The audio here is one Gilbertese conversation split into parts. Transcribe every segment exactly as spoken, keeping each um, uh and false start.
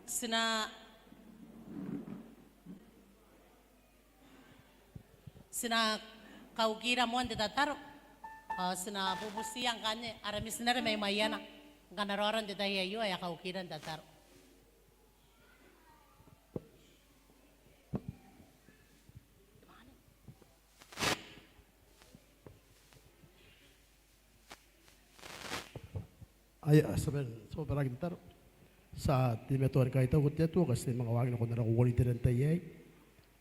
Ti na, ti na kaukira moa n te tataro. Ao ti na bubutia ngkanne ara mitinare mai Maiana ngkana raora n te tai aio ae a kaukira n tataro. Aia, ti a bane, ti a bane n tataro. Ti a teimatoa ni kaitauko te Atua ngkai ti manga waaki nakon ara kukurei n te tai aei.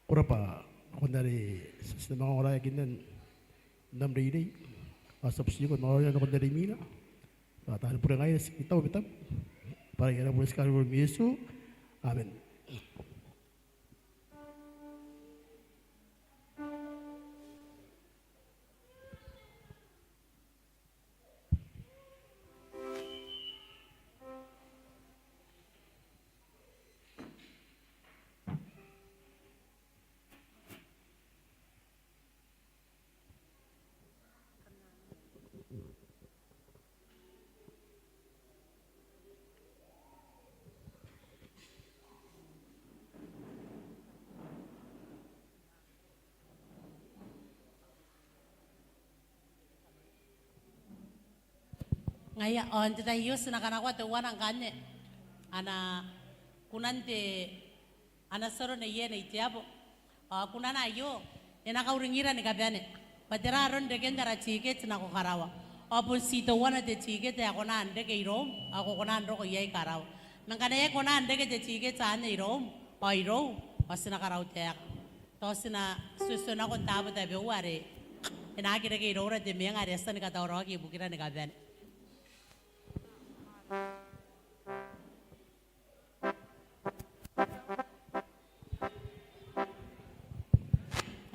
Ko rabwa nakon are ti a manga ongoraeakinna n am reirei. Ao ti a butiko n ongoraea nakon are imwina. Ao taani bure ngaira, ti kaitau ma te bwa ara Uea ae bure, ti karabwa Iesu. Amen. Ngaia, ao n te tai aio ti na kanakoa teuana ngkanne ana kunan te, ana toro neiei Nei Teabo. Ao kunana aio e na kauringira ni kabane bwa tera aron reken ara tiketi nako karawa. Ao bon ti teuana te tiketi ae kona n reke iroum, ao ko kona n roko iai karawa. Ma ngkana e aki kona n reke te tiketi anne iroum ao irou, ao ti na karautaeka. Tao ti na tuetuenako n taabo tabeua are e na aki reke iroura te mwenga are e a tia ni katauraoaki ibukira ni kabane.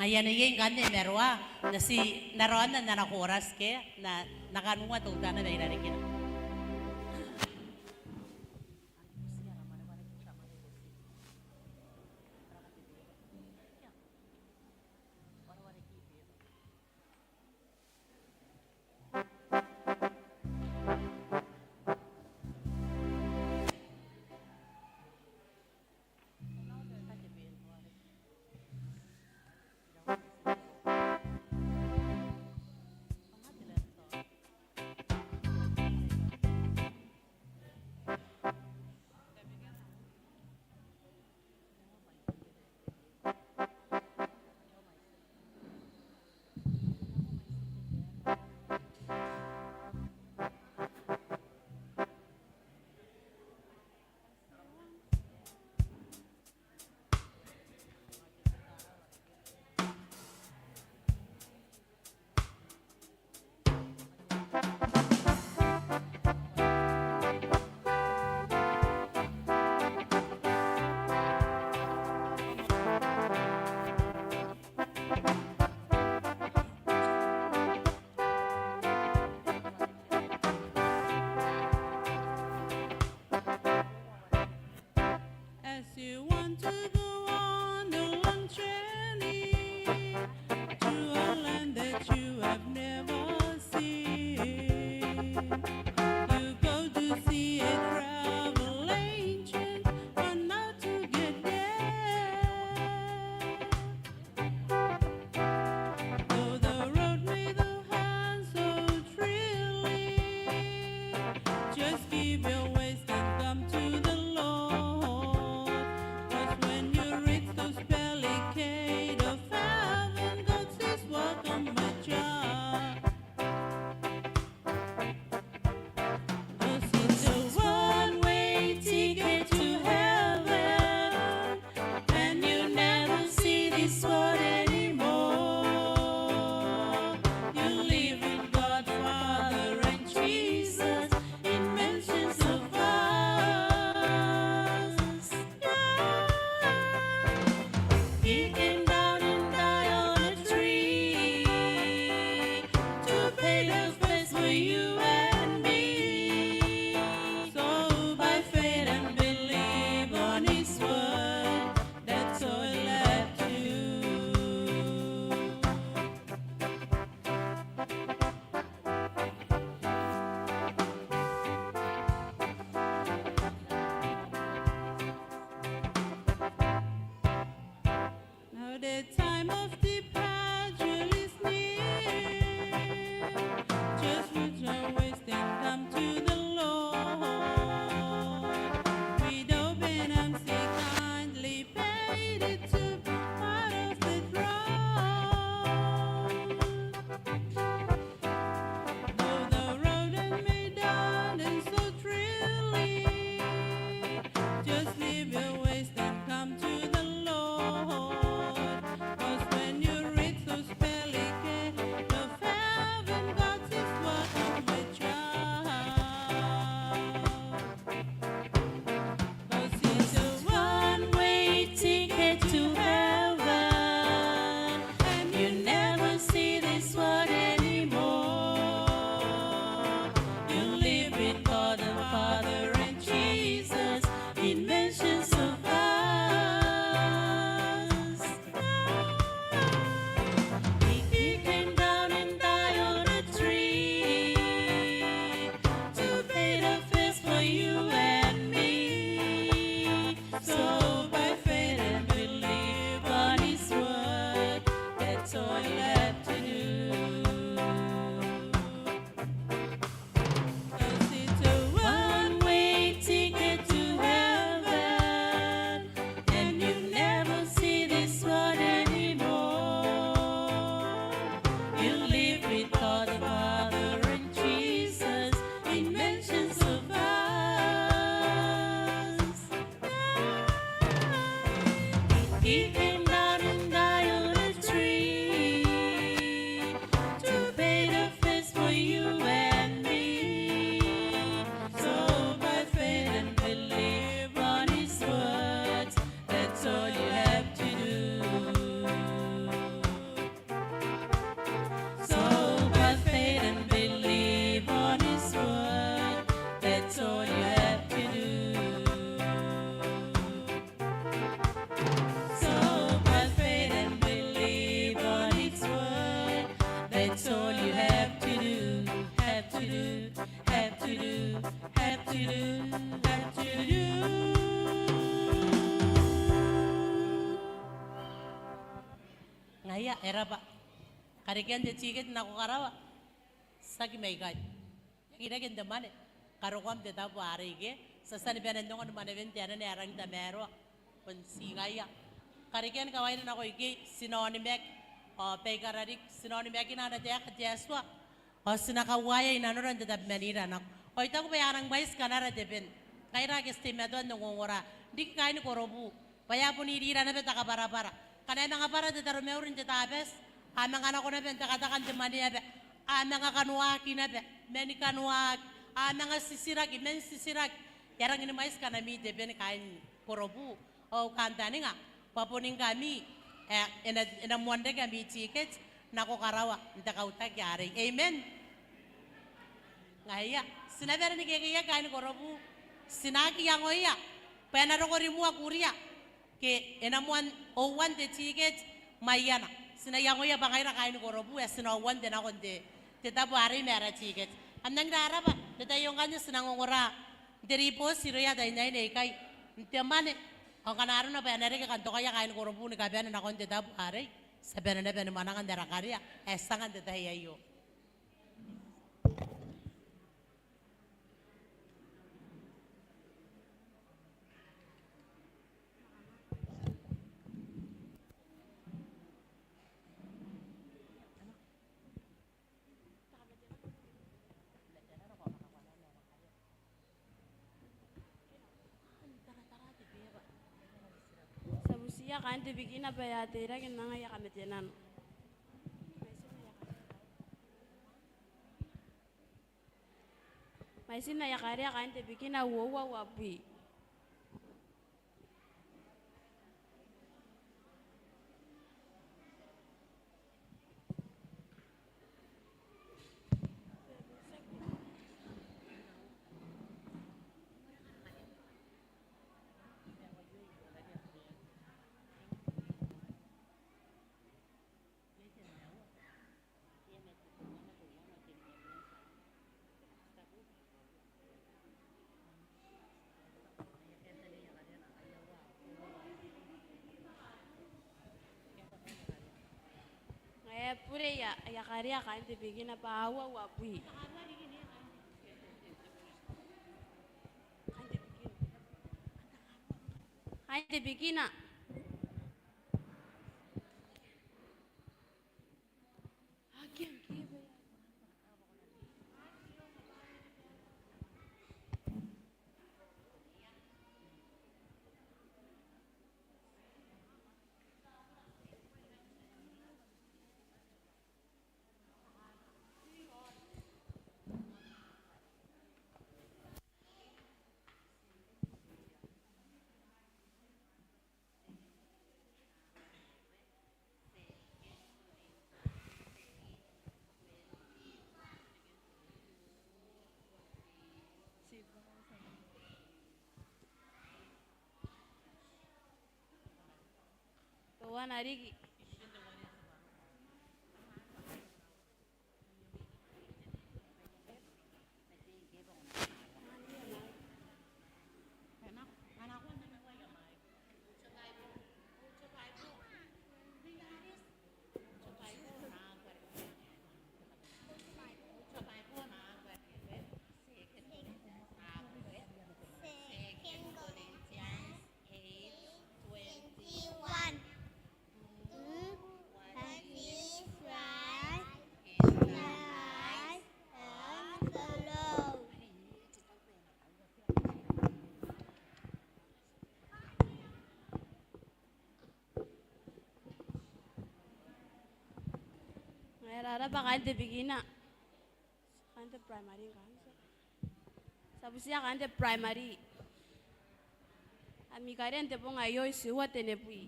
Ngaia neiei ngkanne ma raou, n na ti, n na raonna n ana korati ke, n na, n na kanua teutana mai rarikina. As you want to go on a long journey to a land that you have never seen, you go to see a travel agent on how to get there. Though the road may look hard so drearily, just give your ways and come to the Lord. 'Cause when you reach those pearly gates, The time of departure is near. Just put your waste and come to the Lord. With open arms, he kindly paid it to be part of the throne. Though the road may be dark and so dreary, just leave your waste and come to the Lord. 'Cause when you reach those pearly gates of heaven, that is what you may try. 'Cause it's a one-way ticket to heaven, and you never see this world anymore. You live with God the Father and Jesus in mansions of ours. He came down and died on a tree to pay the fines for you and me. So by faith and believe on his word, that's all you have to do. 'Cause it's a one-way ticket to heaven, and you never see this world anymore. You live with God the Father and Jesus in mansions of ours. He came down and died on a tree to pay the fines for you and me. So by faith and believe on his words, that's all you have to do. So by faith and believe on his word, that's all you have to do. So by faith and believe on his word, that's all you have to do, have to do, have to do, have to do, have to do. Ngaia, e raba. Karekean te ticket nako karawa. Tiaki mai ikai. E aki reke n te mwane. Karokoam n te tabo arei ke. Ti a tia ni bane n ongo ni mwanewen te anene ae rangi n tamaroa. Bon ti ngaia. Karekean kawaira nako ikei, ti na onimaki. Ao baikara riki, ti na onimakina ana taeka te Atua. Ao ti na kauaea i nanora n tatabemanira nako. Ao I taku bwa e a nang mwaiti kanara te ben. Ngaira ake ti teimatoa n ongongora. Riki kaaini Korobu. Bwa e a bon irira naba te kabwarabwara. Ngkana e manga bwara te taromauri n te Tabati, a manga nako naba n tekateka n te mwaneaba. A manga kanoaki naba. Man kanoaki. A manga titiraki. Man titiraki. E a rangi ni mwaiti kanami te ben kaaini Korobu. Ao I kantaninga bwa boni ngkami ae e na, e na moan reke ami ticket nako karawa n te kautaki arei. Amen. Ngaia, ti na bane ni kekeiaki kaaini Korobu. Ti na aki iangoia bwa e na roko rimoa kuria ke e na moan ouan te ticket maiana. Ti na iangoia bwa ngaira kaaini Korobu ae ti na ouan te nako n te, te tabo arei ma ara ticket. Kam nangi rarabwa, n te tai aio ngkanne ti nang ongora n te ribooti irouia ataeinaine aikai n te mwane. Ao ngkana arona bwa e na reke kantokaia kaaini Korobu ni kabane nakon te tabo arei, ti a bane naba ni mwananga n ara karea ae ti anga n te tai aio. Ti a butiia kaain te bikina bwa e a teirake n anga aia kamatenano. Mwaitin aia karea kaain te bikina uoua uabwi. Aia, aia karea kaain te bikina bwa aua uabwi. Kaain te bikina. Teuana riki. Second Corinthians eight twenty-one. Do what is right in the eyes of the Lord. Ngaia, e rarabwa kaain te bikina. Kaain te primary ngkanne. Ti a butiia kaain te primary. Ami karea n te bong aio itiua tenibwi.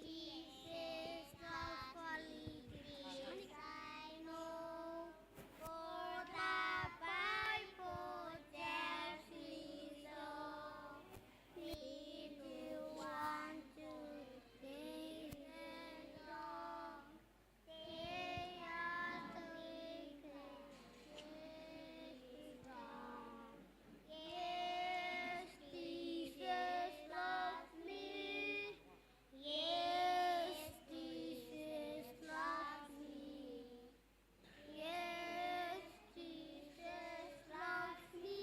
Jesus, love for little I know, for the Bible tells me so. Little one to day and dawn, they are the weakest is gone. Yes, Jesus loves me. Yes, Jesus loves me. Yes, Jesus loves me.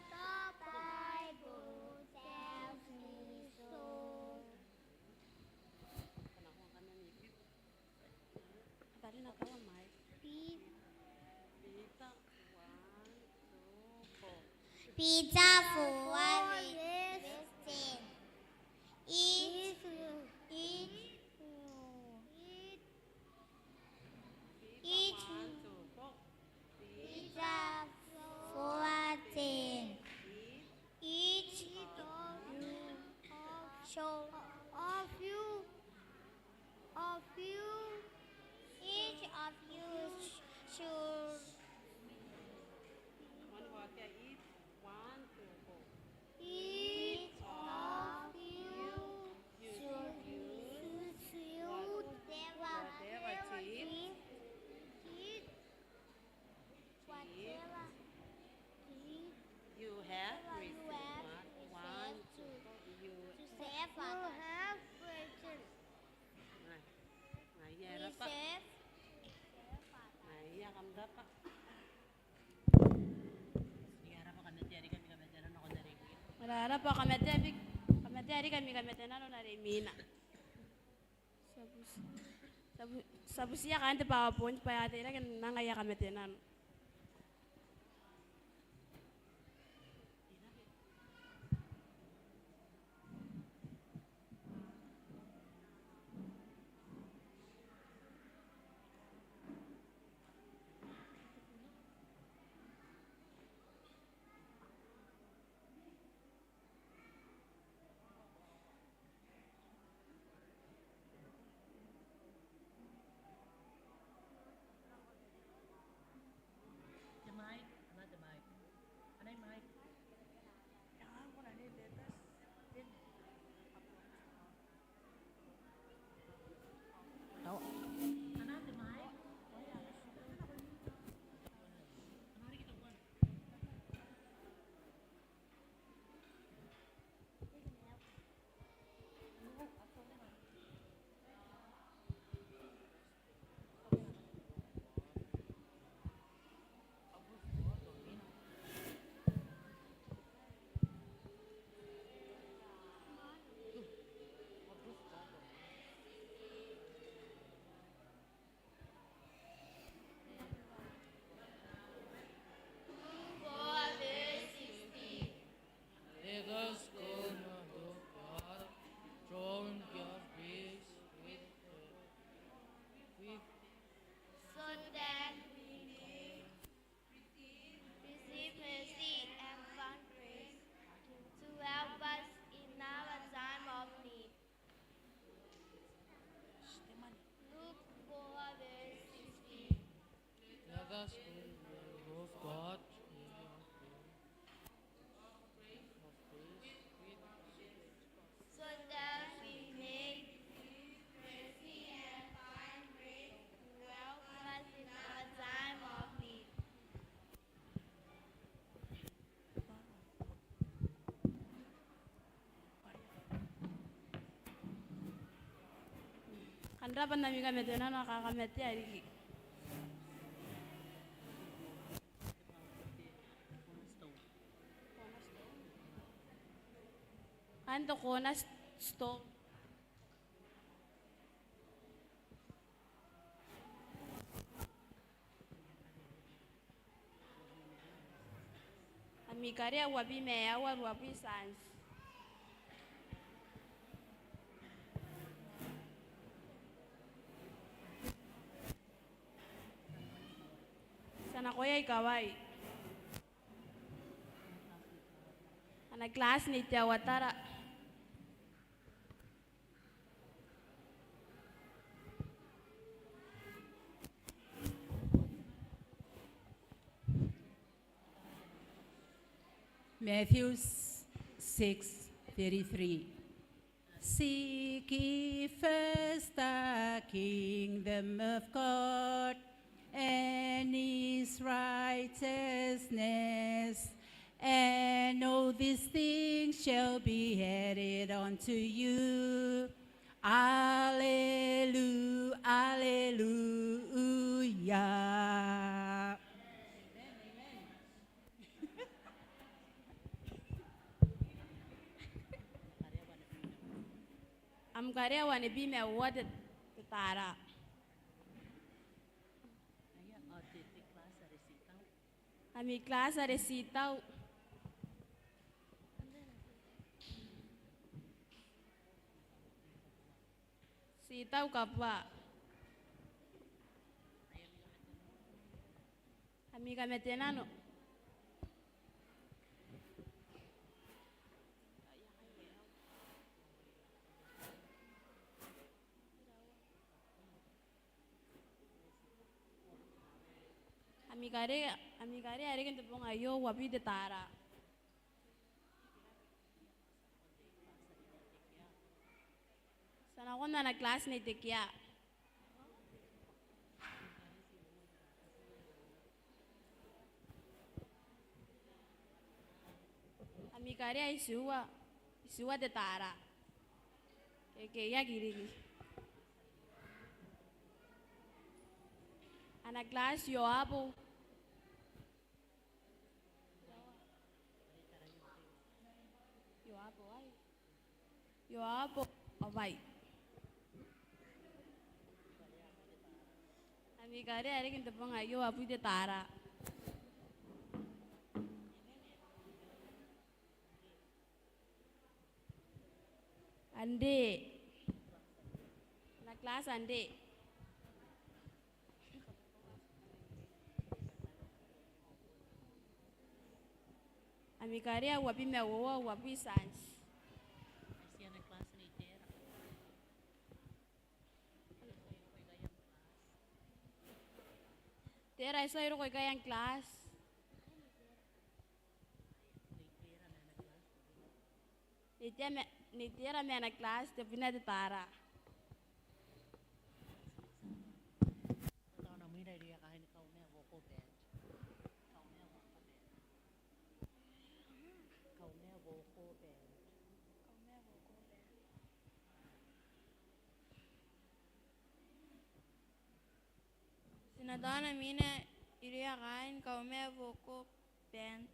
The Bible tells me so. Katarina, taua mai. Peter, one, two, go. Peter four, verse ten. Each, each, each, Peter four ten. Each of you, so of you, of you, each of you sh-, should. One, two, go. Each of you should use whatever gift, gift, whatever gift you have received, one, two, go. You, you have received. Ngaia, e raba. Ngaia, kam raba. Ngaia, e raba, kamatea riki ami kamatenano n are imwina. Ngaia, e raba, kamatea riki, kamatea riki ami kamatenano n are imwina. Ti a buti-, ti a bu-, ti a butiia kaain te PowerPoint bwa a teirake n anga aia kamatenano. Rabwa ami kamatenano, a kakamatea riki. Anto cornerstone. Ami karea uabwi ma aua, ruabwi tianti. Ti a nakoia ikawai. Ana class Nei Teuatara. Matthew six thirty-three. Seek ye first the kingdom of God and his righteousness, and all these things shall be added unto you. Alleluia, alleluia. Am karea uabwi ma uoua te, te tara. Ami class are ti tau. Ti tau kabua. Ami kamatenano. Ami karea, ami karea a reke n te bong aio uabwi te tara. Ti a nakon ana class Nei Tekea. Ami karea itiua, itiua te tara. Ke, ke I aki riki. Ana class Ioabo. Ioabo ai. Ioabo, ao bwa ami karea a reke n te bong aio uabwi te tara. Ande. Ana class Ande. Ami karea uabwi ma uoua, uabwi tianti. Tera e tuai roko ikai n class? Nei Tera ma, Nei Tera ma ana class, tebwina te tara. Tao ana mwina irouia kaain Kaumea Vocal Band. Kaumea Vocal Band. Kaumea Vocal Band. Ti na tao ana mwina irouia kaain Kaumea Vocal Band.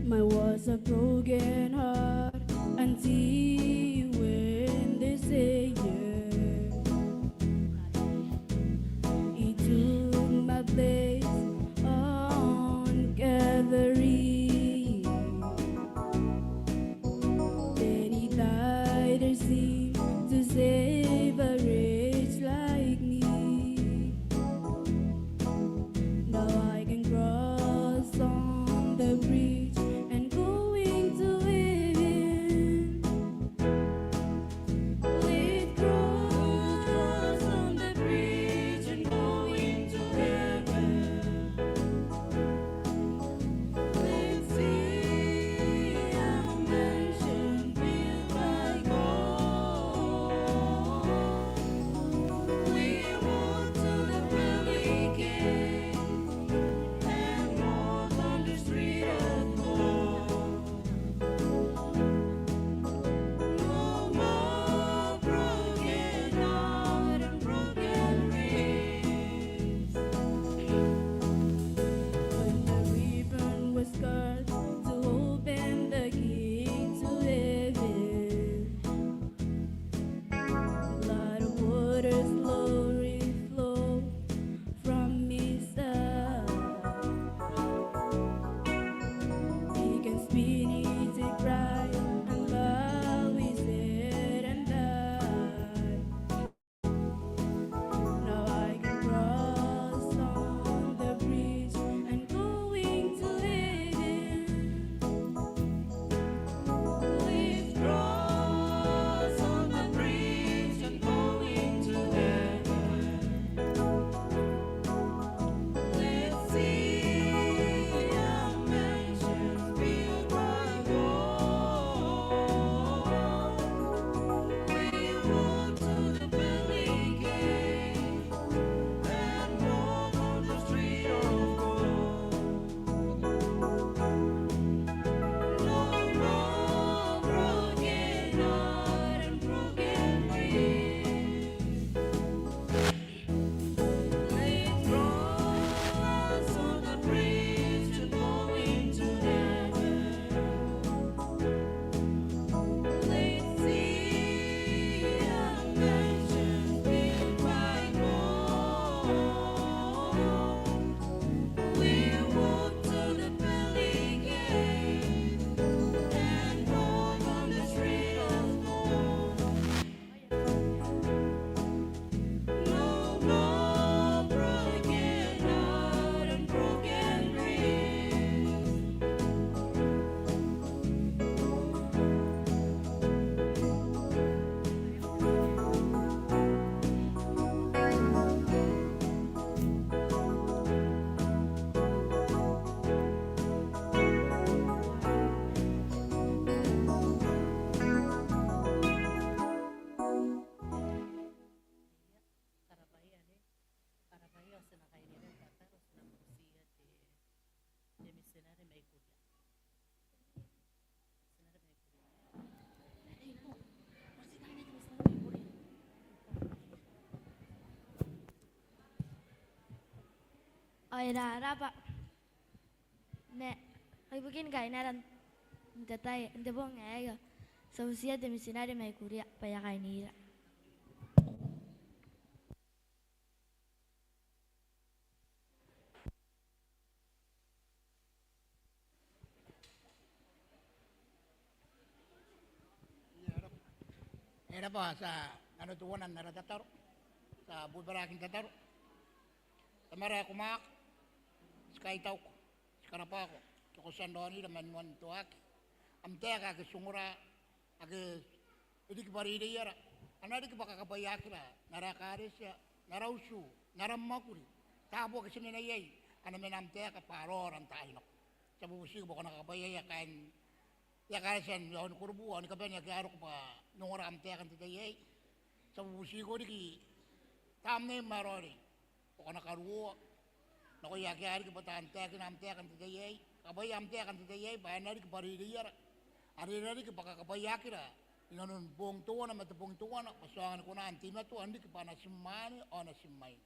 Mine was a broken heart until when the Savior, He took my place on Calvary. Then He died a sin to save a wretch like me. Now I can cross on the bridge and going to heaven. With cross on the bridge and going to heaven. Let's see a mansion built by God. We walk to the pearly gate and walk on the street of gold. No more broken heart and broken dreams. When the ribbon was cut to open the gate to heaven, a lot of water slowly flowed from His side. He can spin it bright and bow His head and die. Now I can cross on the bridge and going to heaven. With cross on the bridge and going to heaven. Let's see a mansion built by God. We walk to the pearly gate and walk on the street of gold. No more broken heart and broken dreams. Let's cross on the bridge and going to heaven. Let's see a mansion built by God. We walk to the pearly gate and walk on the street of gold. No more broken heart and broken dreams. Karabwaia, karabwaia, ti na kainira n tataro, ti na butiia te, te mitinare mai Kuria. Mitinare mai Kuria. Ao e rarabwa. Ma ibukin kainara n te tai, n te bong aei, ti a butiia te mitinare mai Kuria bwa e a kainira. E rabwa, ti a Nano teuana n ara tataro. Ti a bobaraaki n tataro. Tamara ae ko mwaaka, ti kaitauko, ti karabwako, ke ko tia n raonira man moantoaki. Am taeka ake ti ongora, ake e riki bwa reireiara, a na riki bwa kakabwaiaakira n ara ekaretia, n ara utu, n ara mwakuri. Taabo ake ti mena iai, a na mena am taeka bwa raora n taai nako. Ti a bubutiko bwa ko na kakabwaiaia kaain te ekaretia n Aon Korobu ao ni kabane ake a roko bwa n ongora am taeka n te tai aei. Ti a bubutiko riki Tamneim ae Raoiroi bwa ko na karuoa nakoia ake a riki bwa taan taekina am taeka n te tai aei. Kakabwaia am taeka n te tai aei bwa e na riki bwa reireiara, are e na riki bwa kakabwaiaakira inanon boong teuana ma te bong teuana, bwa ti aonga ni kona n teimatoa n riki bwa natim mwaane ao natim mwaing.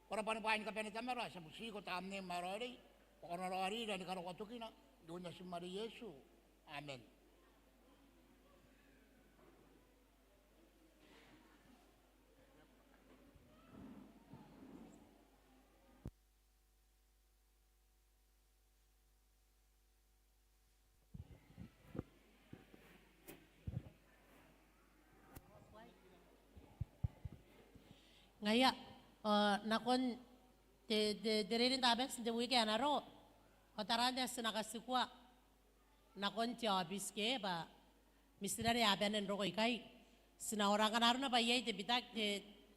Ko rabwa ni bwaai ni kabane Tamara, ti a butiko Tamneim ae Raoiroi bwa ko na raonira ni karokoa tokina, iroun natim are Iesu. Amen. Ngaia, ao nakon te, te, te reirei n Tabati n te wiki ae na roko, ao taraan ae ti na katikua nakon te aobiti ke bwa mitinare a bane n roko ikai. Ti na ongora ngkana arona bwa iai te bitaki, te,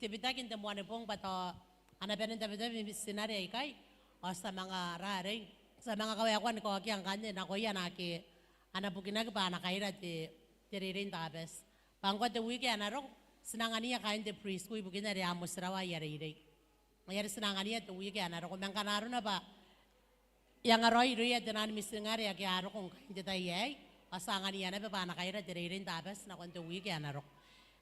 te bitaki n te Moanibong bwa tao a na bane n tabetabe mitinare aikai. Ao ti a manga rarei, ti a manga kawaekoa ni kaokia ngkanne nakoia naake a na bukinaki bwa a na kaira te, te reirei n Tabati. Bwa ngkoa te wiki ae na roko ti na anganiia kaain te preschool ibukin are a motirawa aia reirei. Ngaia are ti na anganiia te wiki ae na roko. Ma ngkana arona bwa e anga raoi irouia te naan mitinare ake a roko ngkai n te tai aei, ao ti a anganiia naba bwa a na kaira te reirei n Tabati nakon te wiki ae na roko.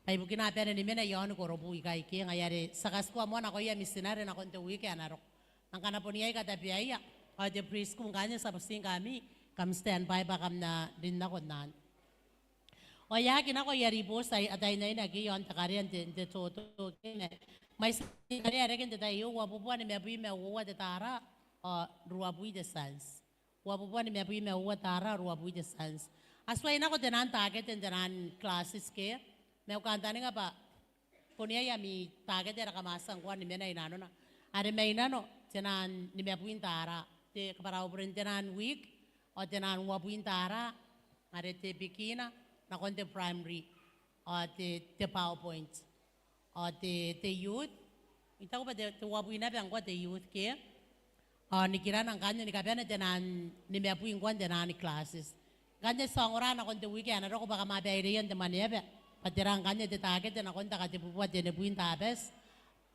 Bwa ibukina a bane ni mena i Aon Korobu ikai ke, ngaia are ti a katikua moa nakoia mitinare nakon te wiki ae na roko. Ma ngkana bon iai katabeaia, ao te preschool ngkanne ti a butiingkami, kam standby bwa kam na rin nako n anne. Ao e aki nako aia ribooti ataeinaine ake i aon te karea n te, n te toto ke, ma, mwaitin karea ae reke n te tai aio, uabubua nimabwi ma uoua te tara ao ruabwi te tianti. Uabubua nimabwi ma uoua te tara ao ruabwi te tianti. A tuai nako te naan takete n te naan classes ke, ma I kantaninga bwa bon iai ami takete ae kam a tia ngkoa ni mena i nanona. Are mai nano te naan nimabwi n tara, te kabwarabure n te naan week, ao te naan uabwi n tara, are te beginner nakon te primary, ao te, te PowerPoint, ao te, te youth. I taku bwa te, te uabwi naba ngkoa te youth ke. Ao nikirana ngkanne ni kabane te naan nimabwi ngkoa n te naan classes. Ngkanne ti a ongora nakon te wiki ae na roko bwa kam a baireia n te Mwaneaba bwa tera ngkanne te takete nakon te katebubua tenibwi n Tabati.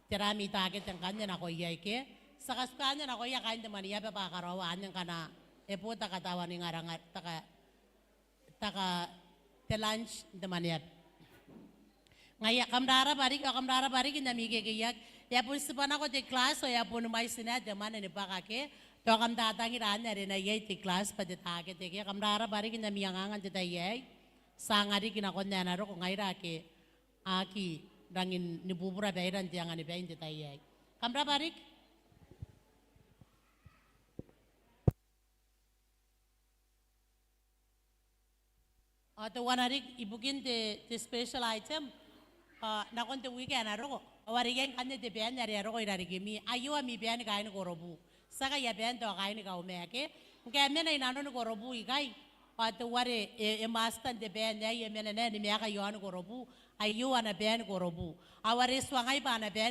Tera ami takete ngkanne nako iai ke. Ti a katikua anne nakoia kaain te Mwaneaba bwa a karaoa anne ngkana e bo te katawaningaranga, te ka, te ka, te lunch n te Mwaneaba. Ngaia, kam rarabwa riki, ao kam rarabwa riki n ami kekeiaki. E a bon tibwa nako te class, ao e a bon mwaitina te mwane ni bwaka ke. Tao kam tatangira anne are e na iai te class bwa te takete ke. Kam rarabwa riki n ami anganga n te tai aei. Ti a anga riki nakon ae na roko ngaira ake a aki rangi ni bubura baira n te anganibai n te tai aei. Kam rabwa riki. Ao teuana riki ibukin te, te special item, ao nakon te wiki ae na roko, ao are iai ngkanne te band are e a roko i rarikimi. Aio ami band kaaini Korobu. Tiaki aia band tao kaaini Kauma ke. Ngke a mena i nanoni Korobu ikai, ao teuare e, e master n te band aei, e mena naba ni maeka i aoni Korobu, aio ana band Korobu. Ao are e tuangai bwa ana band